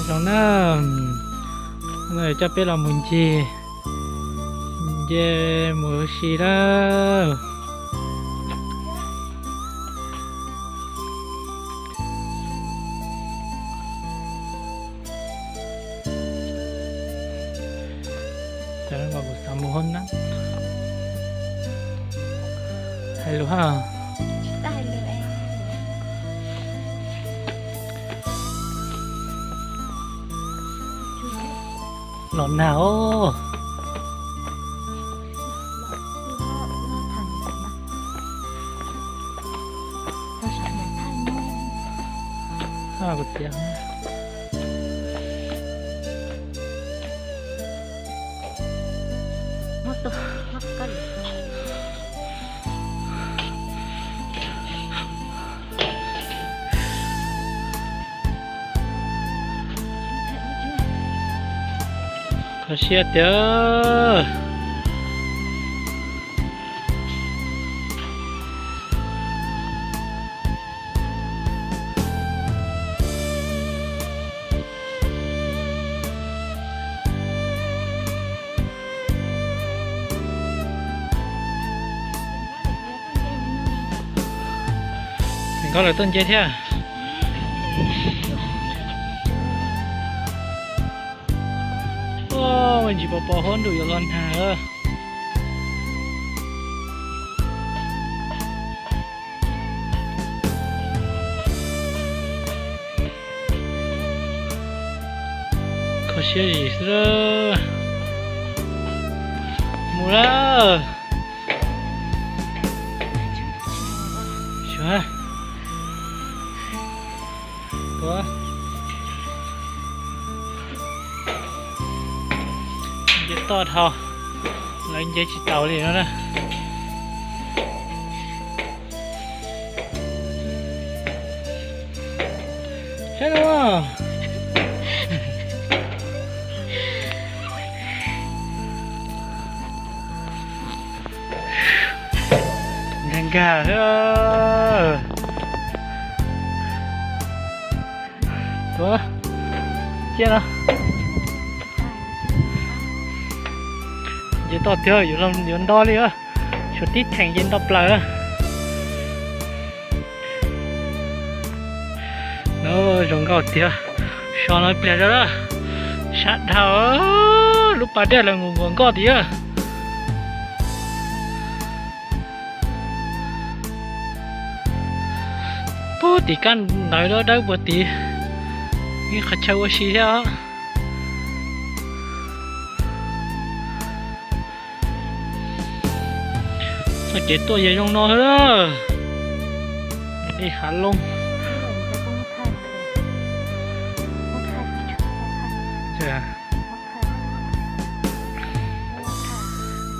Zoo na, coj peb los mus ncig, nce mus ua si lawm. Xav mus hauv na, hais lus ha. Los nag os. Kuv tias kho siab tiag. Nkauj lawv tuaj nce thiab. Me ntsis pos pos huab ntuj yuav los nag. Kho siab zim xwb. Mus lawm. Xyov, tuav, nce toj dhau, lawv nce tsis taus li no na. Saib no, nkag nkag. Tuav, ciaj no. Nce toj tiag yuav nto li, tshuav tib theem ces nto plaws. No zoo nkauj tiag. So no pliag rau lawm, sab dhau, lub pas dej los nkaus nkoj tiag. Puag tim kab ntawd dawb dawb puag tid, ib qhov chaw ua si thiab os. Txoj kev tuaj yog zoo no xwb. Ib hav looj.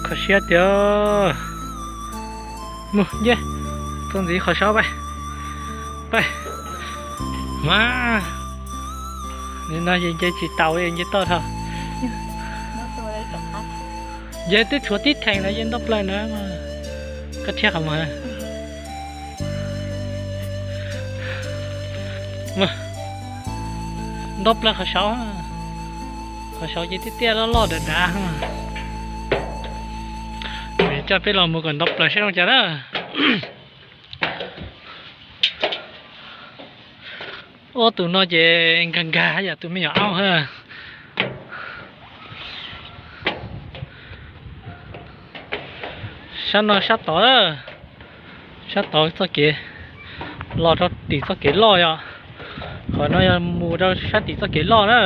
Kho siab tiag. Mus nce, tuaj ntxiv qhov saub peb, peb, mas, nim no ces nce tsis taus li, nce toj dhau. Nce twb tshuav tib theem no ces nto plaws na, koj thiab qhov muag. Nto plaws qhov saud, qhov saud ces tiaj tiaj loj loj dav dav. Coj peb los mus kom nto plaws saib zoo cas na. Ob tug no ces nkag nkag yam tus me nyuam aub. Sab no sab tod, sab tod txoj kev los rau tim txoj kev loj yom. Qhov no yog mus rau sab tim txoj kev loj na.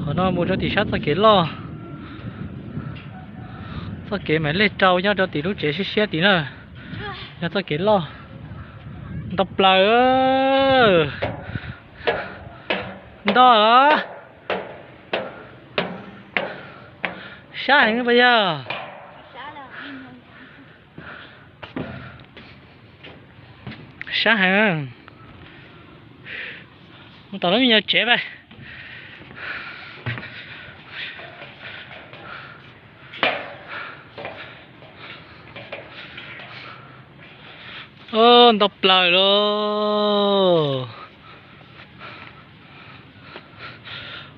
Qhov no mus rau tim sab txoj kev loj. Txoj kev mam lej rau nyob rau tim lub tsev siab siab tim na. Yog txoj kev loj. Nto plaws. Nto los. Sab heev pas yog. Sab heev. Mus tom lub me nyuam tsev pab. Ntau plaws lauj.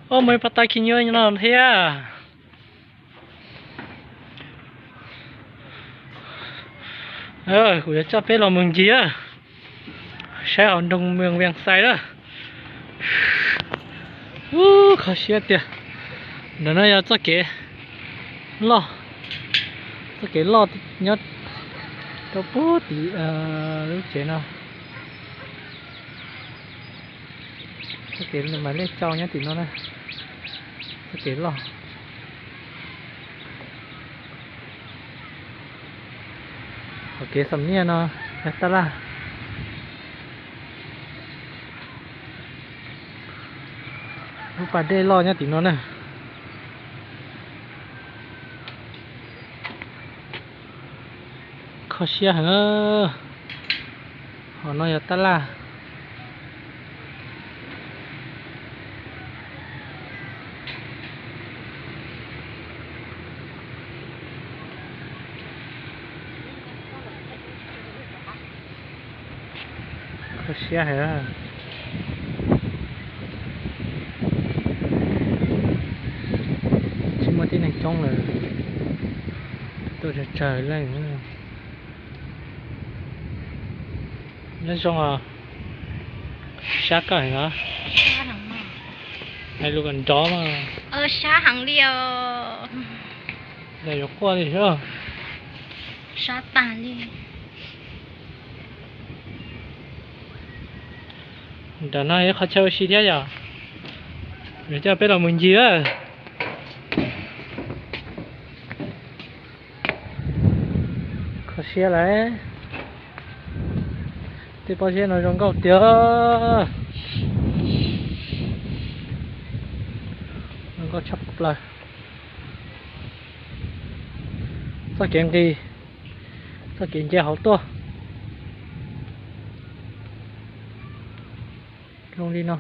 Ua, muaj ib pas tag khi nyuaj no thiab. Kuv yuav coj peb los mus ncig saib hauv nroog Vias Xais na. Ub, kho siab tiag. Ntawm no yog txoj kev loj, txoj kev loj nyob rau puag tim lub tsev no. Txoj kev mas lej tsau nyob tim no na, txoj kev loj. Hauv kev xam niaj no yog tab laj. Lub pas dej loj nyob tim no na. Kho siab heev. Hauv no yog tab laj. Kho siab heev. Tsis muaj tib neeg coob lawm, tuaj tsawg tsawg leej. Nyob zoo os, sab koj heev os. Hais lus kom nrov mas. Sab heev li os. Yog yuav quaj li os. Sab tag li. Nram no yog qhov chaw ua si thiab yom. Yuav coj peb los mus ncig a. Kho siab lawm. Tej pob zeb no zoo nkauj tiag. Zoo nkauj tshaj plaws. Txoj kev nqis, txoj kev nce hauv tuaj. Zoo li no.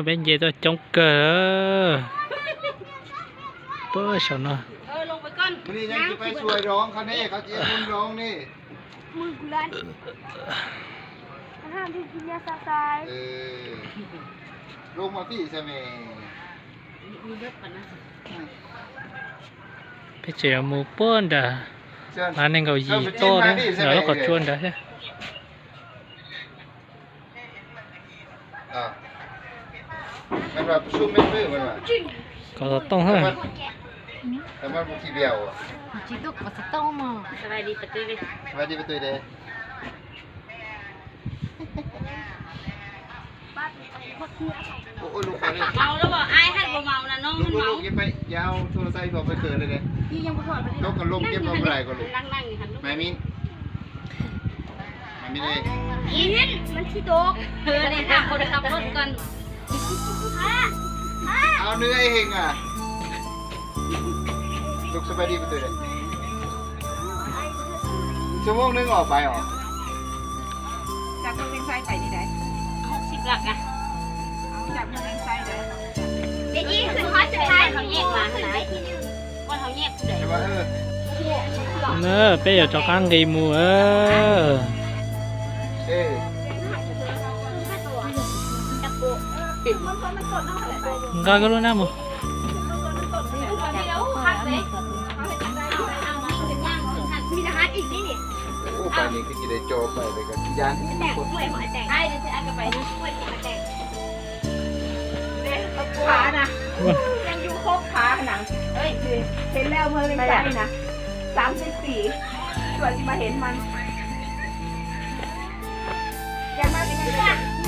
Peb nce tuaj coob kawg. Puag saum no. Peb tseem yuav mus puag nram, nees nkaum yim toj thiab, nram lub qhov tsua nrad thiab. Kov xov tooj thiab. Au nws ej heev a. Lug sab pai dib pes twg? Tsis muaj neeg os pais os. Na, peb yuav rov qab nqis mus. Nqa koj lub hnab mus.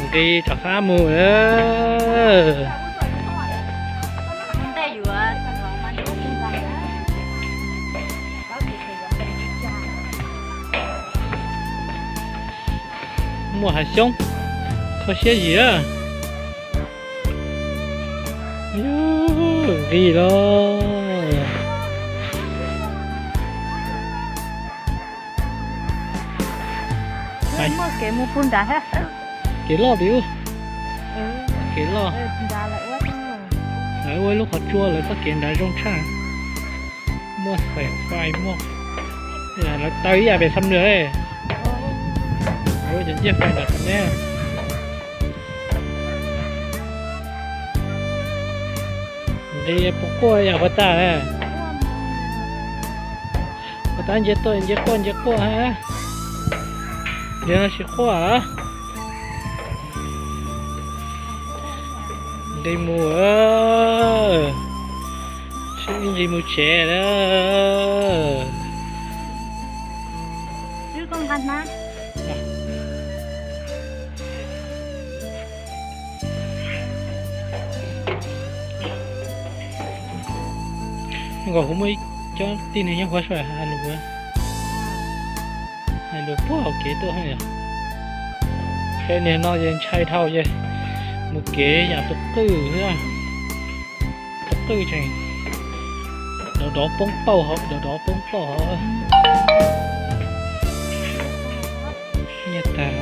Nqis rov qab mus. Muaj hav xyoob, kho siab zim. Nqis los. Muaj kev mus puag nrad thiab. Kev loj vim ub, kev loj. Lawv ua ib lub qhov tsua, lawv txoj kev nrad zoo tshaj. Muaj xaim fais, muaj, lawv taw ib yam pem Xam Nuas. Lawv ua cov ncej fais nram Xam Nuas. Nqis puas quaj yam puas tag na. Puas tag nce tuaj nce quaj nce quaj ha. Nce no tsis quaj. Nqis mus, sib nqis mus tsev na. Nkaus kuv muaj ib co tib neeg nyob huab saib hais lus, hais lus puag hauv kev tuaj yom. Peb niag no ces ntshai dhau ces mus kev yam tus qwj xwb. Tus qwj tseem dov dov poob pauj hauv, dov dov poob pauj hauv. Nyiaj tag.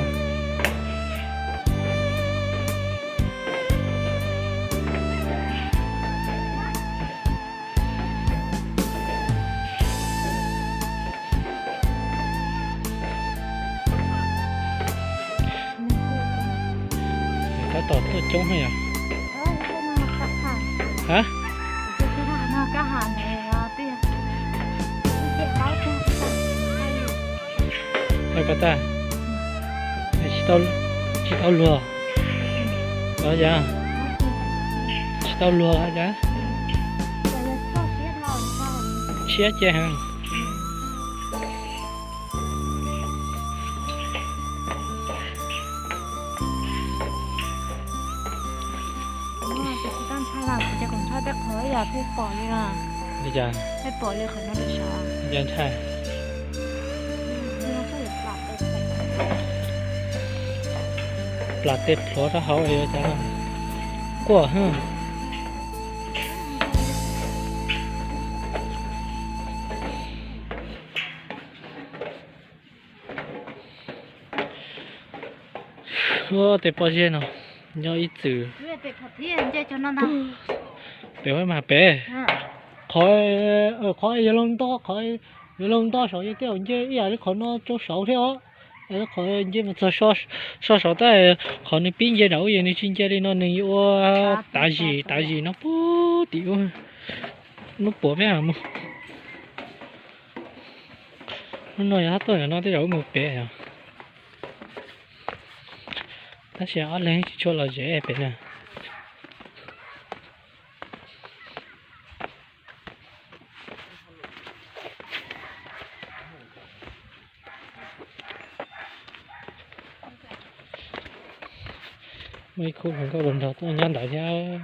Tab tom tuaj coob heev yom. Ha? Koj tag, tsis tau luag los cas? Tsis tau luag los cas? Siab cia heev. Li cas? Li cas ntshai? Plam tej plhuav rau hauv li cas? Quaj heev. Ua tes pob zeb no nyob ib txwm. Pem mas pem. Qhov, qhov yog loo nto, qhov yog loo nto saud ces tej zaum nce ib yam li qhov no rau saud thiab os. Qhov nce mus txog soj saud tab, qhov nws pib nce nram ub ces nws tsis nce li no, nws yuav ua tav zis tav zis no puag tim ub. Hnub puav peb mus. Hnub no yog hab tuaj no tej zaum wb mus pem os. Tab sis ob leeg tsis tshua lom zem pem na. Muaj ib khub hluas nkauj hluas nraug tuaj nyob ntawd thiab.